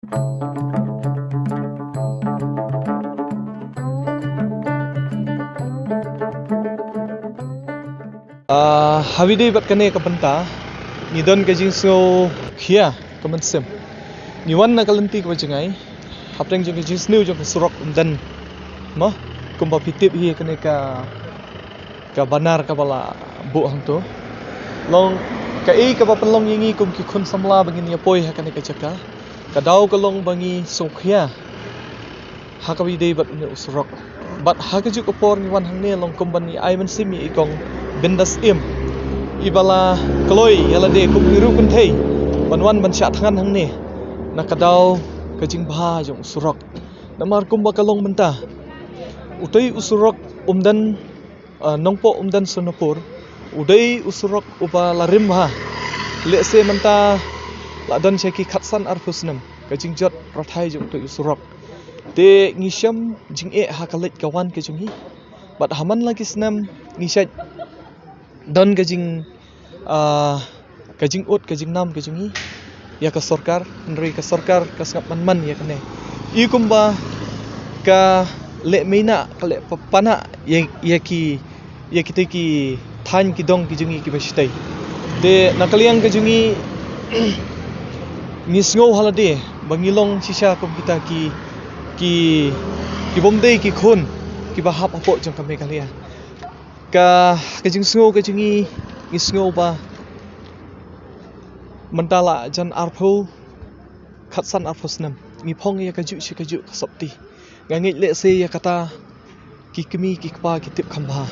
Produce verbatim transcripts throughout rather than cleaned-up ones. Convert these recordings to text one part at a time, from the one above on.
Ah, ha kaba ïadei bad kane ka bynta, ngi don ka jingsngewkhia ka mynsiem. Ngi wan na ka lynti kaba jngai hapdeng jong ka jingsniew jong ka surok Umden, mo, kumba phi tip hi kane ka, ka banar kaba la buh hangto. Long kaei kaba pynlong ïa ngi kum ki khun samla ba ngin ïa poi ha kane ka jaka? Ka daw ka long ba ngi sngewkhia ha kaba ïadei bad une u surok. Bad ha kajuh ka por ngi wan hangne long kum ban ïa ai mynsiem ïa i kong Bindas Im, iba la kloi ïa lade kum i riew kynthei ban wan ban shah thngan hangne na ka daw ka jingbha jong u surok. Namar kumba ka long mynta, utei u surok Umden, ah, Nongpoh Umden Sonapur, u dei u surok uba la rim bha. Lehse mynta la don sha ki khatsan arphew snem ka jingjot rathai jong utei u surok. Te ngi shem jingeh ha ka leit ka wan ka jong ngi. Bad ha man la ki snem ngi shait don ka jing, ah, ka jingud ka jingnam ka jong ngi ïa ka sorkar, hynrei ka sorkar ka sngap man man ïa kane. I kumba ka leh mynta ka leh pa-, pana ïa, ïa ki, ïa kitei ki thaiñ ki dong ki jong ngi kiba shatei. Te na ka liang ka jong ngi, ngi sngew ha lade ba ngi long shisha kum kita ki, ki, ki bym dei ki khun kiba hap hapoh jong ka Meghalaya. Ka, ka jingsngew ka jong ngi, ngi sngew ba mynta la jan arphew, khatsan arphew snem ngi phong ïa kajuh shi kajuh ka sopti. Nga ngeit lehse ïa kata ki kmie ki kpa ki tip kham bha.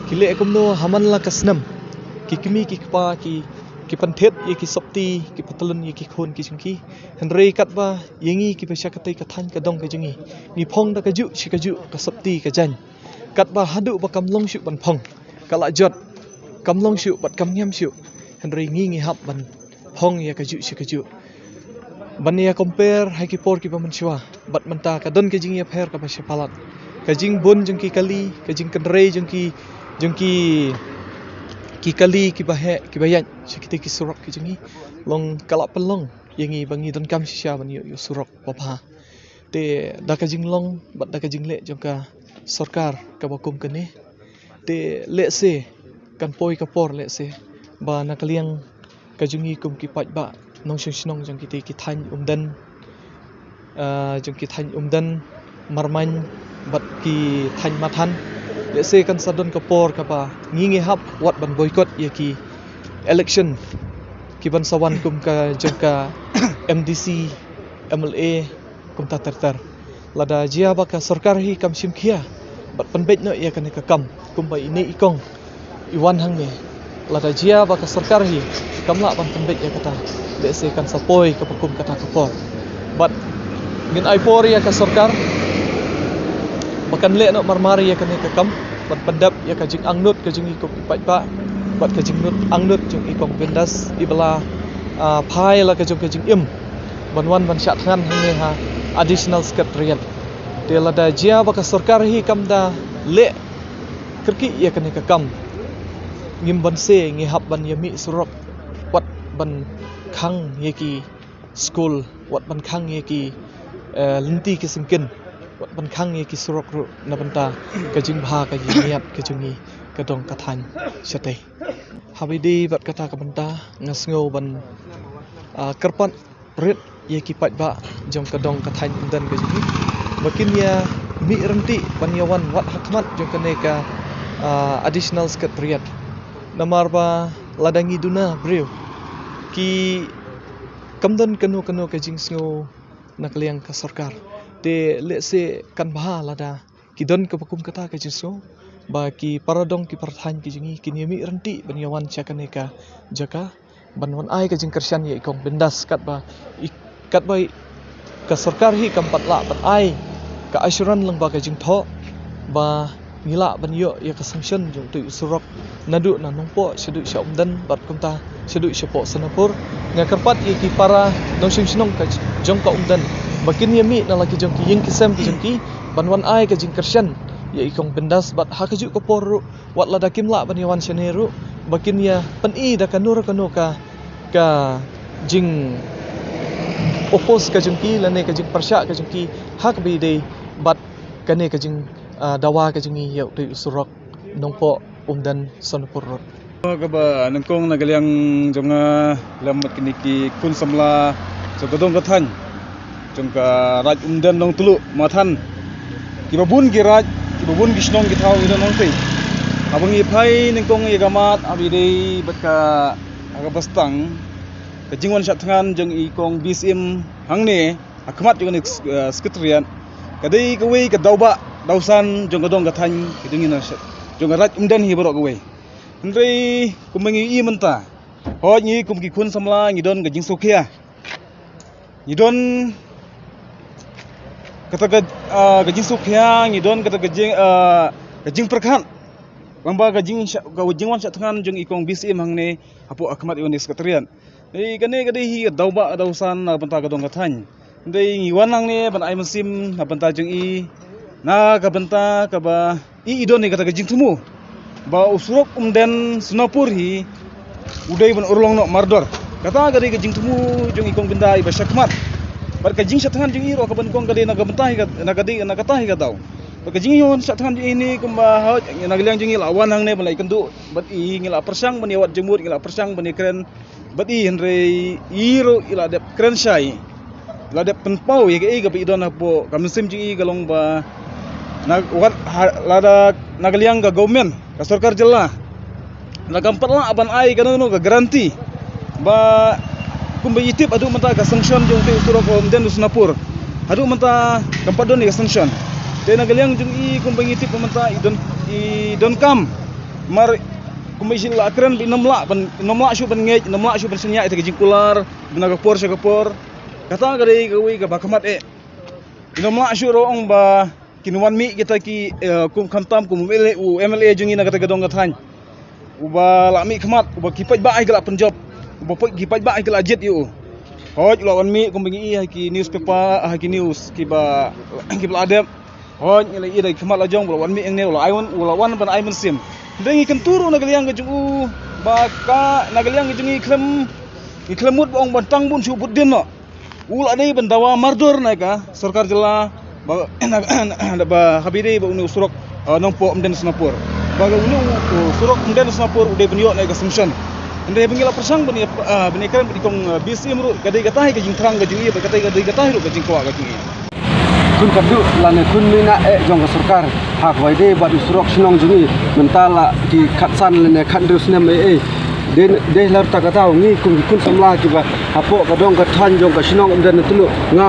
Ki leh kumno ha man la ka snem? Ki kmie ki kpa ki, ki pynthied ïa ki sopti, ki pynthyllun ïa ki khun ki jong ki. Hynrei katba ïa ngi kiba sha katei ka thaiñ ka dong ka jong ngi, ngi phong da kajuh shi kajuh ka sopti ka jaiñ. Katba haduh ba kam long shuh ban phong, ka la jot, kam long shuh bad kam ngiam shuh. Hynrei ngi, ngi hap ban phong ïa kajuh shi kajuh. Ban ïa compare ha ki por kiba mynshuwa bad mynta, ka don ka jingïapher kaba shai palat. Ka jingbun jong ki kali, ka jingkynrei jong ki, jong ki, ki kali kiba heh kiba ïaid sha kitei ki surok ki jong ngi, long ka la pynlong ïa ngi ba ngi donkam shisha ban ïoh ïa u surok babha. Te da ka jinglong bad da ka jingleh jong ka sorkar kaba kum kane, te lehse kan poi ka por lehse ba na ka liang ka jong ngi kum ki paidbah nongshong shnong jong kitei ki thaiñ Umden, ah, jong ki thaiñ Umden, Marmain bad ki thaiñ Mathan, lehse kan sa don ka por kaba ngi, ngi hap wat ban boycott ïa ki election ki ban sa wan kum ka jong ka M D C, M L A, kumta ter ter. Lada jia ba ka sorkar hi kam shim khia bad pynbeit noh ïa kane ka kam, kumba ine i kong i wan hangne, lada jia ba ka sorkar hi kam lah ban pynbeit ïa kata, lehse kan sa poi kaba kum kata ka por. Bad ngin ai por ïa ka sorkar ba kan leh noh marmar ïa kane ka kam, bad pyndep ïa ka jingangnud ka jong i kong i paidbah bad ka jingangnud jong i kong Bindas, iba la, ah, phai la ka jong ka jingim ban wan ban shah thngan hangne ha Additional Secretariat. Te lada jia ba ka sorkar hi kam da leh kyrkieh ïa kane ka kam, ngim banse ngi hap ban ïa mih surok, wat ban khang ïa ki skul, wat ban khang ïa ki, eh, lynti ki syngkien, wat ban khang ïa ki surok ruh na bynta ka jingbha ka jingïap ka jong ngi ka dong ka thaiñ shatei. Ha kaba ïadei bad kata ka bynta nga sngew ban, ah, kyrpad rit ïa ki paidbah jong ka dong ka thaiñ Umden ka jong ngi ba kin ïa mih ryntih ban ïa wan wat ha khmat jong kane ka, ah, Additional Secretariat. Namar ba lada ngi duna briew, ki kam don kano kano ka jingsngew na ka liang ka sorkar. Te lehse kan bha lada ki don kaba kum kata ka jingsngew ba ki para dong ki para thaiñ ki jong ngi kin ïa mih ryntih ban ïa wan sha kane ka jaka ban wan ai ka jingkyrshan ïa i kong Bindas, katba i, katba i, ka sorkar hi kam pat lah ban ai ka assurance lyngba ka jingthoh ba ngi lah ban ïoh ïa ka sanction jong utei u surok naduh na Nongpoh shaduh sha Umden bad kumta shaduh shapoh Sonapur. Nga kyrpad ïa ki para nongshong shnong ka jong ka Umden ba kin ïa mih na la ki jong ki ïing ki sem ki jong ki ban wan ai ka jingkyrshan ïa i kong Bindas, bad ha kajuh ka por ruh, wat lada kim lah ban ïa wan shane ruh, ba kin ïa pyni da kano re kano ka, ka jing oppose ka jong ki lane ka jingpyrshah ka jong ki ha kaba ïadei bad kane ka jing, ah, dawa ka jong ngi ïa utai u surok Nongpoh Umden Sonapur Road. Kaba nyngkong na ka liang jong nga lem bad kine ki khun samla jong ka dong ka thaiñ jong ka Raid Umden Nongtluh Mathan, kiba bun ki raid, kiba bun ki shnong ki thaw ngi don hangtei. Haba ngi phai nyngkong ïa ka mat haba ïadei bad ka, ha kaba sdang ka jingwan shah thngan jong i kong B C M hangne ha khmat jong kane, eh, Secretariat, ka dei kawei ka daw ba daw san jong ka dong ka thaiñ ka jong ngi na sha-, jong ka Raid Umden hi baroh kawei. Hynrei kumba ngi ïohi mynta, hooid ngi kum ki khun samla ngi don ka jingsngewkhia, ngi don kata ka, ah, ka jingsngewkhia, ngi don kata ka jing, ah, ka jingpyrkhat lyngba ka jing, ka jingwan shah thngan jong i kong B C M hangne hapoh ha khmat ïa kane Secretariat. Hynrei kane ka dei hi ka daw ba daw san na bynta ka dong ka thaiñ. Hynrei ngi wan hangne ban ai mynsiem na bynta jong i, na ka bynta kaba i, i don hi kata ka jingthmu ba u surok Umden Sonapur hi u dei ban urlong noh mardor. Kata ka dei ka jingthmu jong i kong Bynda iba sha khmat. Bad ka jingshah thngan jong i ruh kaba nyngkong ka dei na ka bynta hi ka, na ka dei, na kata hi ka daw. Bad ka jingwan shah thngan jong i ni kumba hooid na ka liang jong ngi la wan hangne ban la ïakynduh bad i, ngi la pyrshang ban ïawad jingmut, ngi la pyrshang ban ïakren bad i, hynrei i ruh i la dep kren shai, i la dep pynpaw ïa kaei kaba i don hapoh ka mynsiem jong i, ka long ba na wat ha, lada na ka liang ka government, ka sorkar jylla, lada kam pat lah ban ai kano kano ka guarantee ba kumba i tip haduh mynta ka sanction jong utai u surok Umden Sonapur, haduh mynta kam pat don ïa ka sanction. Te na ka liang jong i kumba ngi tip mynta i don, i donkam, mar kumba i la kren ba i nym lah ban, nym lah shuh ban ngeit, nym lah shuh ban shaniah ïa ka jingkular na ka por sha ka por. Kata ka dei kawei kaba khmat eh. I nym lah shuh ruh ong ba kin wan mih kita ki, eh, kum khamtam kum u M L A, u M L A jong ngi na kata ka dong ka thaiñ, uba la mih khmat, uba ki paidbah hi ki la pynjop, uba poi ki paidbah hi ki la jied ïa u. Hooid u la wan mih kumba ngi i ha ki newspaper, ha ki news kiba, kiba la dep. Hooid ngi la i da ki khmat la jong, u la wan mih hangne, u la ai wan, u la wan ban ai mynsiem. Hynrei ngi kyntu ruh na ka liang ka jong u ba ka, na ka liang ka jong ngi khlem, ngi khlem mut ba ong ban tang bun shu bud dien noh. U la dei ban dawa mardor na ka sorkar jylla ba, na, na, ba haba ïadei ba une u surok, uh, Nongpoh Umden Sonapur. Ba une u, u surok Umden Sonapur u dei ban ïoh na ka sanction. Hynrei ba ngi la pyrshang ban ïa, uh, ban ïakren bad i kong, uh, B C M ruh, ka dei kata hi ka jingthrang ka jong i, ba kata hi ka dei kata hi ruh ka jingkwah ka jong i. Khun kyrduh lane khun mih na eh jong ka sorkar ha kaba ïadei bad u surok shnong jong i mynta la ki khatsan lane khathynriew snem eh eh. Dei, dei la kata ka daw ngi kum ki khun samla kiba hapoh ka dong ka thaiñ jong ka shnong Umden Nongtluh, nga,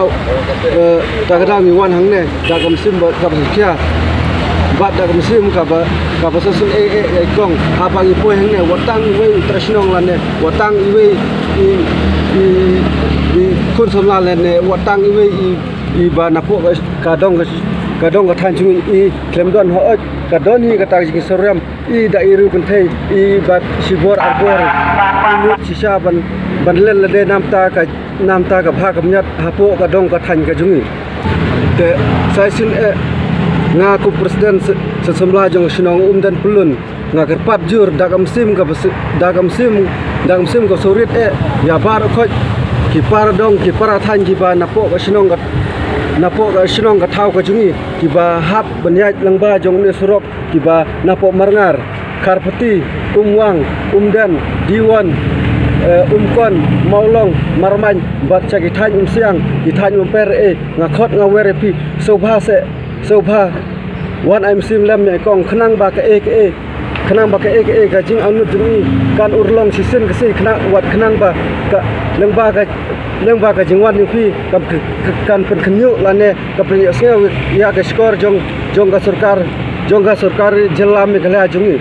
eh, kata ka daw ngi wan hangne da ka mynsiem ba kaba sngewkhia bad da ka mynsiem kaba, kaba sngewsih eh eh ïa i kong. Haba ngi poi hangne wat tang iwei i trai shnong lane wat tang iwei i, i, i khun samla lane wat tang iwei i, iba napoh ka, ka dong ka, ka dong ka thaiñ jong i khlem don. Hooid ka don hi kata ka jingsngewsih i da i riew kynthei i bad shibor arbor i lut shisha ban, ban leh lade namta ka, namta ka bha ka miat hapoh ka dong ka thaiñ ka jong i. Te sa shisien eh nga kum president se, se samla jong shnong Umden Pyllun, nga kyrpad jur da ka mynsiem kaba se, da ka mynsiem, da ka mynsiem kaba sawrit eh ïa baroh khoit ki para dong ki para thaiñ kiba napoh ka shnong ka, napoh ka shnong ka thaw ka jong i kiba hap ban ïaid lyngba jong une surok kiba napoh Marngar, Kharpati, Umwang, Umden, Diwon, eh, Umkon, Mawlong, Marmain bad sha ki thaiñ Umsiang, ki thaiñ Umper eh. Nga khot nga wer ïa phi sngewbha se, sngewbha wan ai mynsiem lem ïa i kong khnang ba kaei kaei, khnang ba kaei kaei ka jingangnud jong i kan urlong shisien ka sngi, khnang wat khnang ba ka, lyngba ka, lyngba ka jingwan jong phi kan, kan, kan pynkhynñiuh lane kan pynïohsngew ïa ka shkor jong, jong ka sorkar, jong ka sorkar jylla Meghalaya jong i.